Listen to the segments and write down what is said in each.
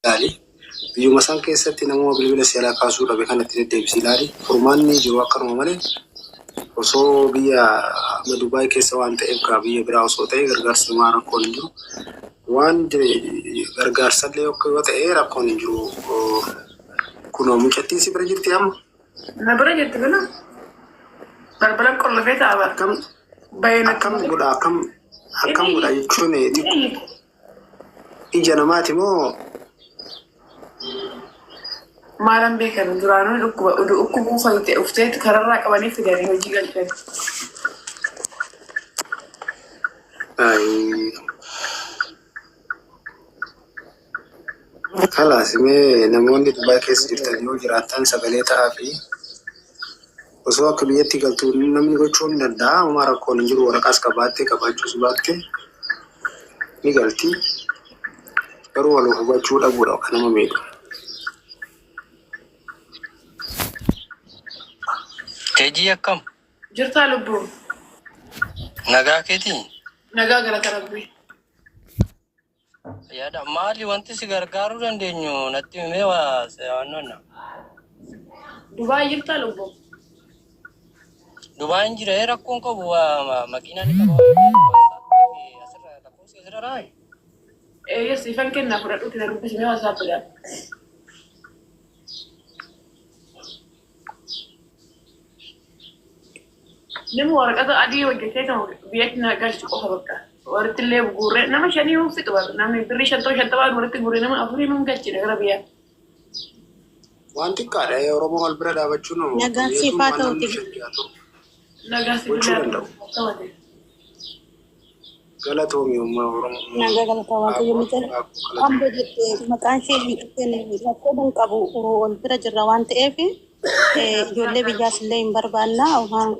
Ilaali. Biyyuma san keessatti namuma bilbila si jalaa kaasuu dhabe kana itti deddeebisi ilaali. Furmaanni jiru akkanuma malee osoo biyya amma Dubaay keessa waan ta'eef gaa biyya biraa osoo ta'e gargaarsi namaa rakkoon hin jiru. Waan gargaarsallee yoo ta'e rakkoon hin jiru. Kunoo mucattiin si bira jirti amma? Na bira jirti kana. Balbala qollofee taa'a bara. Akkam Bayee natti akkam malee. godha akkam akkam Inni godha jechuun inni iyyiti. ija namaati moo Maalan beekan duraanuu dhukkuba udu dhukkubuu fayyite ufteetu kararraa qabanii fidanii hojii galchan. Ayii. Kalaas mee namoonni Dubaay keessa jirtan yoo jiraattan sagalee ta'aa fi osoo akka biyyatti galtu namni gochuu ni danda'a. Homaa rakkoon hin jiru waraqaas qabaattee qabaachuus baatte ni galti. Garuu wal hubachuu dhabuudha kan nama miidhu. Tejii akkam? Jirtaa lubbuu? Nagaa keetii? Nagaa galata rabbii. Yaada maali wanti si gargaaruu dandeenyu natti himee waa waannoonna. Dubaay jirtaa lubbuu? Dubaayin jira rakkoon qabu waa makiinaa ni qaba waan ta'eef WhatsApp fi asirra lakkoofsa asirra raayi. Eeyyee siifan kennaa fudhadhuuti na dubbisi mee WhatsApp dhaan. Nama waraqata adii hojjetee kan biyyatti na galchu qofa bakka. Walitti illee guurree nama shanii hin fixu bara. Namni birrii shantama shantamaan walitti guurree nama afurii nun galchine gara biyyaa. Waan xiqqaadha Oromoo wal bira dhaabachuun Nagaan biyya siif tun haa waan ta'u namni Tigist. shan ja'a torba Nagaa si gochuu billaa danda'u. qabate. Galatoomi ummaa Oromoo Nagaa galata waaqayyo Abboo mucaan Abboo galatoomi. Ambo jette maqaan ishee hin dhufeen rakkoo hin qabu wal bira jirra waan ta'eef ijoollee biyyaas illee hin barbaanna waan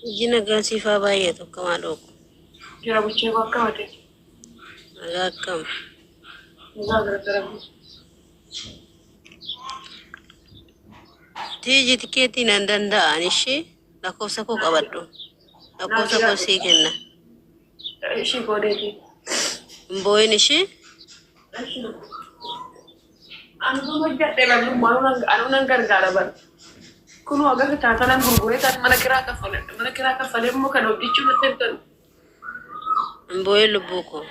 Iji nagaan siif haa baay'atu akkam haadhoo ko. Jira buchee koo akkam ati? Nagaa akkam. Nagaa galata rabbii. Tiiji tikeetii nan danda'an ishii lakkoofsa koo qabadhu. Lakkoofsa koo sii kenna. Ishii goodeeti. Hin boo'in ishii. Anuu hojjadhe bar lubbu anuu nan gargaara bar. Kunoo agarra taatanan gurguree taat mana kiraa kaffaladha. Mana kiraa kaffalee immoo kan hojjechuu natti hin tolu. Hin boo'in lubbuu koo.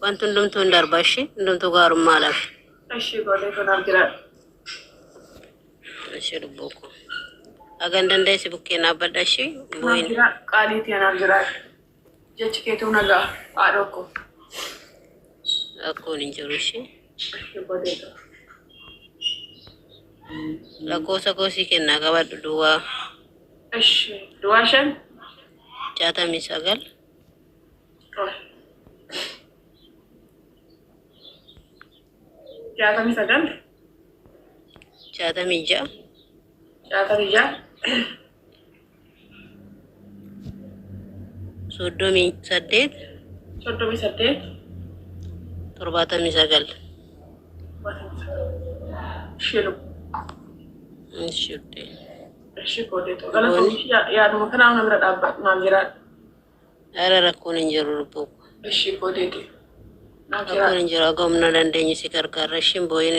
Wanti hundumtuu hin darba ishii hundumtuu gaarummaadhaaf. Ishii goodee kanaaf jiraadha. Ishii lubbuu koo. Hagan danda'e si bukkeen dhaabbadha ishii hin Naaf boo'in. jiraadhu qaaliitii anaaf jiraadhu. Jechi keetuu nagaa haadhoo koo. Rakkoon hin jiru ishii. Ishii goodee koo. Lakkoofsa koo sii kennaa qabadhu duwwaa Ishii duwwaa 5. 69 Qoy. 69. 66 66. 38 38. 79. Ishee lubbu. Ishee uddee. Ishee koodee ta'u. Galatoomi yaaduma kanaa na bira dhaabbadhu naaf jiraadhu. Ara rakkoon hin jiru lubbuu koo. Ishee koodee ta'u. Naaf Rakkoon jiraadhu. hin jiru haga humna dandeenyu si gargaarra ishiin boo'in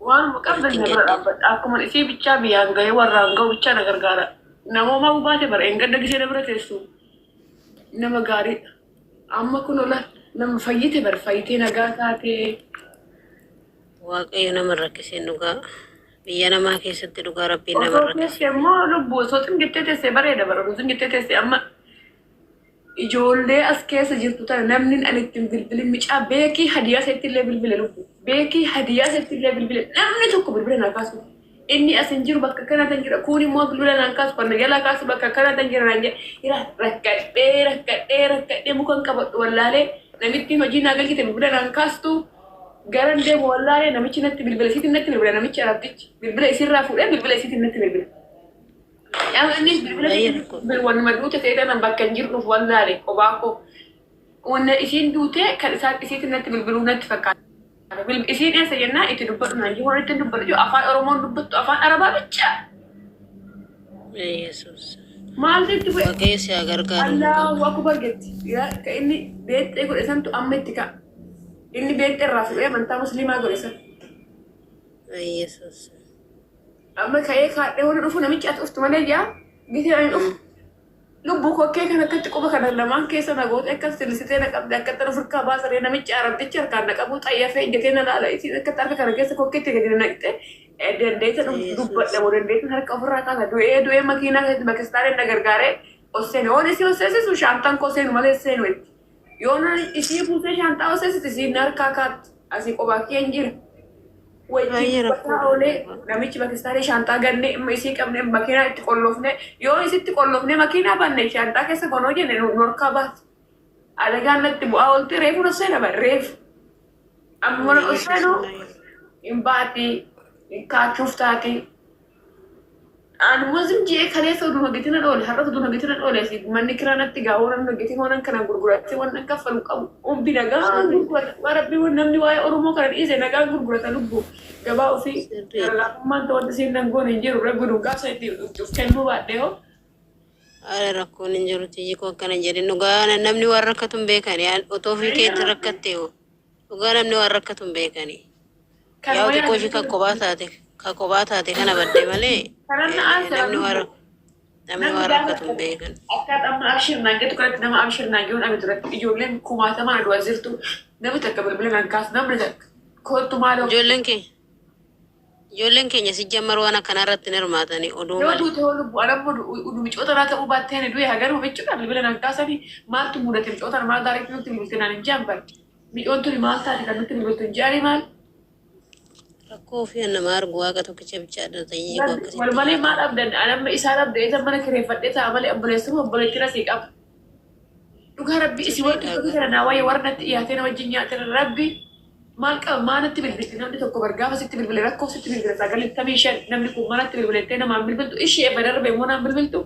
Waanuma qabdan ofitti hin na bira gaddin. dhaabbadha. Akkuma isii bichaa biyyaan gahee warraan gahu bichaa na gargaara. Namooma baate bara engadda gisee na bira teessu nama gaariidha. Amma kun ola nama fayyite bar fayyitee nagaa taatee. Waaqayyo nama hin rakkisiin dhugaa. Biyya namaa keessatti dhugaa rabbiin nama hin Osoo rakkisiin. teesse immoo lubbu osoo xingittee teesse bareeda bara osoo xingittee teesse amma Ijoollee as keessa jirtu tana namni ani ittiin bilbilin micaa beekii hadiyaa seetti illee bilbile lubbu. Beekii hadiyaa seetti illee bilbile namni tokko bilbila naa kaasu. Inni as hin jiru bakka kanaa tan jira kuun immoo bilbila naan kaasu kan na jalaa kaasu bakka kanaa tan jira naan jedhe. Ira rakkadhee rakkadhee rakkadhee mukan qabadhu wallaalee namittiin hojii naa galchite bilbila naan kaastu garan deemu wallaalee namichi natti bilbila isiitiin natti bilbila namichi arabtichi bilbila isiirraa fuudhee bilbila isiitiin natti bilbila. Yaa innis bilbila Baay'ee isiitiin rakkoo. bil wanuma duute ta'e tanan bakka hin jirruuf wallaale qobaa koo. Wanna isiin duute kan isaan isiitiin natti bilbiluu natti fakkaata. Isiin eessa jennaan itti dubbadhu naan jiru itti dubbadhu jiru afaan Oromoon dubbattu afaan Arabaa bichaa. Yesuus. Maaltu itti bu'e? Waaqayyo si haa gargaaru dhugaa. Allahu akbar jetti. Yaa ka inni beexxee godhe santu amma itti ka'a. Inni beexxee irraa fuudhee amantaa musliimaa godhe san. Ay Yesuus. Amma ka'ee kaadhee warra dhufu namichi ati dhuftu malee jaa gisee ani dhufu. Lubbuu kokkee kan akkatti quba kana lamaan keessa na goote akkas sillisitee na qabde akkatti na furkaa baasaree namichi arabtichi harkaan na qabu xayyafee ijjatee na laala isiin akkatti harka kana keessa kokkeetti gadi na naqxe dandeessa dubbadha moo dandeessa harka ofirraa kaasa du'ee du'ee makiinaa keessatti bakistaaneen na gargaaree ol seene yoon isii ol seesisu shaantaan koo seenu malee seenu itti yoon isii buusee shaantaa ol seesisu isiin na harkaa kaatti asii qobaa kiyya hin jira. Wajjin Baay'ee dubbataa rakkoodha oolee dhugaa. namichi bakistaanii shaantaa ganne imma isii qabne makiinaa itti qollofne yoo isitti qollofne makiinaa banne shaantaa keessa konoo jenne nu harkaa baate. Alagaan natti bu'aa oolte reefu na seena bara reefu. Amma mana ol Yesuus seenu baay'ee. hin baati hin kaachuuf taati. Anuma zim ji'ee kaleessa oduu hojjetina dhoole har'as oduu hojjetina dhoole si manni kiraa natti gaa waan hojjetin waan kana gurguratee waan kaffalu qabu umbi nagaan Sirriidha. gurgurata waa rabbi waan namni waa'ee Oromoo kana dhiise nagaan gurgurata lubbu gabaa ofii gara Sirriidha. laafummaan ta'u wanti siin nan goone hin jiru rabbi dhugaa isa itti of kennuu baadhee hoo. Haala rakkoon hin jiru tiyyi koo akkana hin jedhin dhugaa namni waan rakkatu hin beekani otoo ofii keetti rakkatte hoo dhugaa namni waan rakkatu hin beekani Kanuma yaa'u xiqqoo ishii yaadatu ka kophaa taate kana badde malee kanan na aansara namni waan lubbu namni namni waan gaafa rakkatu hin beekan. akka amma abshir naan jettu kanatti nama abshir naan jedhuun ani duratti ijoolleen kumaatamaan du'a jirtu namni takka bilbila naan kaasu namni takka kottu maaloo Ijoolleen keenya ijoolleen keenya si jammar waan akkanaa irratti hin hirmaatani oduu Yoo malee. duute hoo lubbu anammoo micoota naa ta'uu baattee ani du'e hagaruma michuudha bilbila naan kaasanii maaltu mudate micoota maal daaretti nutti bilbilte naan hin jean bare micoon tuni maal taate kan nutti bilbiltu hin jeani maal Rakkoo ofii nama argu waaqa tokkicha bichaadha tayyii koo wal akkasitti malee maal abdan anamma isaan abda isa mana kireeffadhee ta'a malee obboleessuma obboleettiin asii qaba. Dhugaa rabbi isin warri sirriidha tokko garuu. kana naa waayee warra natti dhiyaatee na wajjin nyaate rabbi maal qaba maa natti bilbilti namni tokko bar gaafa sitti bilbile rakkoo sitti bilbile 95 namni kun maa natti bilbilettee namaan bilbiltu ishee ebba darbe immoo naan bilbiltu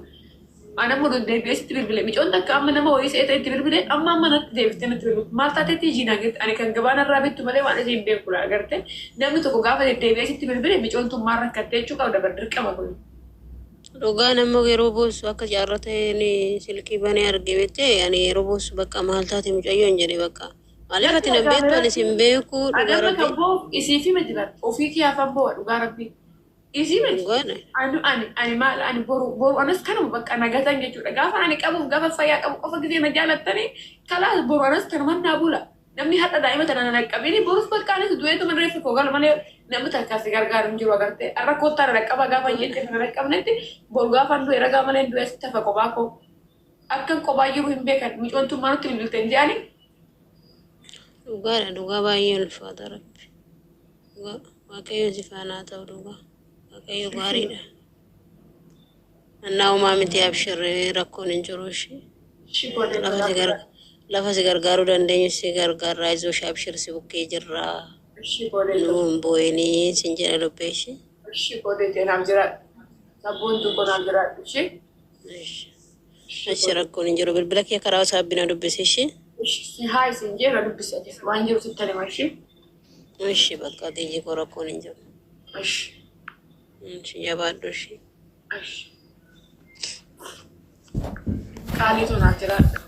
anammoo deebi'ee sitti bilbile micoon takka amma nama wayii se'ee ta'e itti bilbile amma amma natti deebiftee natti bilbiltu maal taateetti ijii naan jette ani kan gabaa narraa bittu malee waan isiin beeku laa agarte namni tokko gaafa deddeebi'ee sitti bilbile micoon tun maal rakkattee jechuu qabda bar dirqama kun. Dhugaa nama yeroo boossu akka jaarraa ta'een silkii banee arge beektee ani yeroo boossu bakka maal taate mucayyoon jedhe bakka maaliif Natti ati nan beektu ani dhaga'ame sin beeku dhugaa Adamma rabbi kan boo'u isii fi miti bar ofii kiyyaafan boo'a dhugaa rabbii. Isii miti. dhugaadha. Ani ani ani maal ani boru boru anas kanuma bakka nagatan jechuudha. Gaafa ani qabuuf gaafa fayyaa qabu qofa gisee na jaalattanii kalaas boru anas kanuman naa bula. Namni har'a daa'ima tana na dhaqqabini borus bakka anis du'eetuma reeffa koo gala malee namni takka si gargaaru hin jiru agartee. Har'a koottaa na dhaqqaba gaafa hin jette na dhaqqabnetti boru gaafa du'e ragaa malee du'e asitti hafa qobaa koo. Akkan qobaa jiru hin beekan micoon tun maanutti bilbilte hin je'ani. Dhugaadha dhugaa baay'ee ulfaata rabbi. Dhugaa waaqayyoon si faana haa ta'u dhugaa waaqayyo gaariidha. Annaa uumaa miti abshirri rakkoon hin jiru ishee. Ishii koodee Lafa si tolaa. gar lafa si gargaaruu dandeenyu si gargaarraa izoo abshir si bukkee jirraa. Ishii koodee Nu tolaa. hin boo'inii sin jedha lubbee ishee. Ishii koodee tee naaf jiraadhu. Sabboon tokko naaf jiraadhu. Ishii. Ishii Achi koodee. rakkoon hin jiru bilbila kee karaa WhatsAppii na dubbisi ishee. Ishii haa isin jeera dubbisi ati waan jiru sitti hima ishii. Ishee bakka xiyyii koo rakkoon hin jiru. Ishii. Ishee jabaadhu ishee. Ishii. Qaalii too naaf jiraadhu.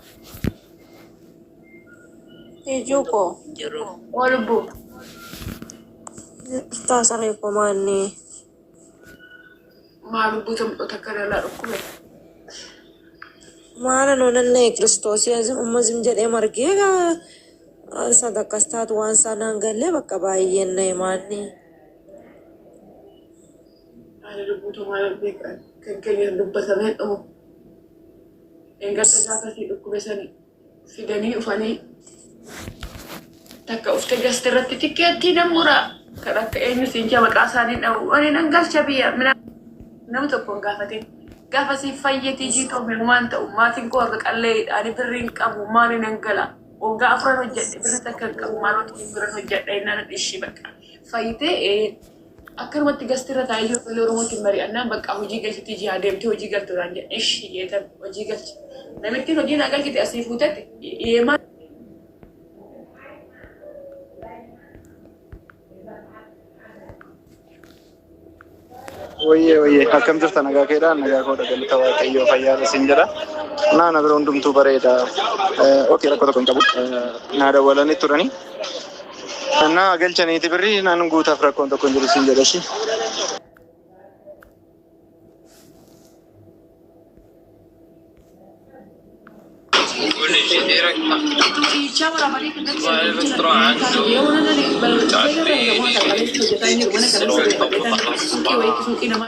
Ijuu koo Hin jiru. Oo lubbuu. Jirtaa saree koo maanni Maa lubbuu tamxoota akka lalaa dhukkube. maala noonanne kiristoosii umma zim jedhee margee sadakkas taatu waan isaa naan gallee bakka baay'een na himaanni. Maali lubbuu too maal beekan kan keenya dubbatamee dhumu. Engadda gaafa sii dhukkube sani fidanii dhufanii takka ufte gaste irratti tikkeettii nan muraa kan akka eenyu siin jaa maqaa isaanii dha'u ani nan galcha biyya mina nama tokko hin gaafatin gaafa siif fayyetii jiitoo waan ta'u maatiin koo harka qalleeyyiidha ani birrii hin qabu maali nan gala waggaa afuran hojjedhe birri takka hin qabu maaloo biran hojjedhe innaan ishii bakka fayyitee akkanumatti gasti irra taa'ee jiru ijoollee Oromootiin mari'annaan bakka hojii galchitii ji'a deemtee hojii galtu naan jedhe ishii jeetan hojii galchi namittiin hojii naa galchite asii fuutetti yeemaa Wayyee wayyee akkam jirta nagaa keedhaan nagaa koo galata waaqayyoo fayyaa siin jedha. Naa na bira hundumtuu bareeda. Okey rakkoo tokko hin qabu. Naa dawwalanii turani. Naa galchaniiti birrii naan guutaaf rakkoon tokko hin jiru siin jedha ishii. Suuqii wayii suuqii namaa.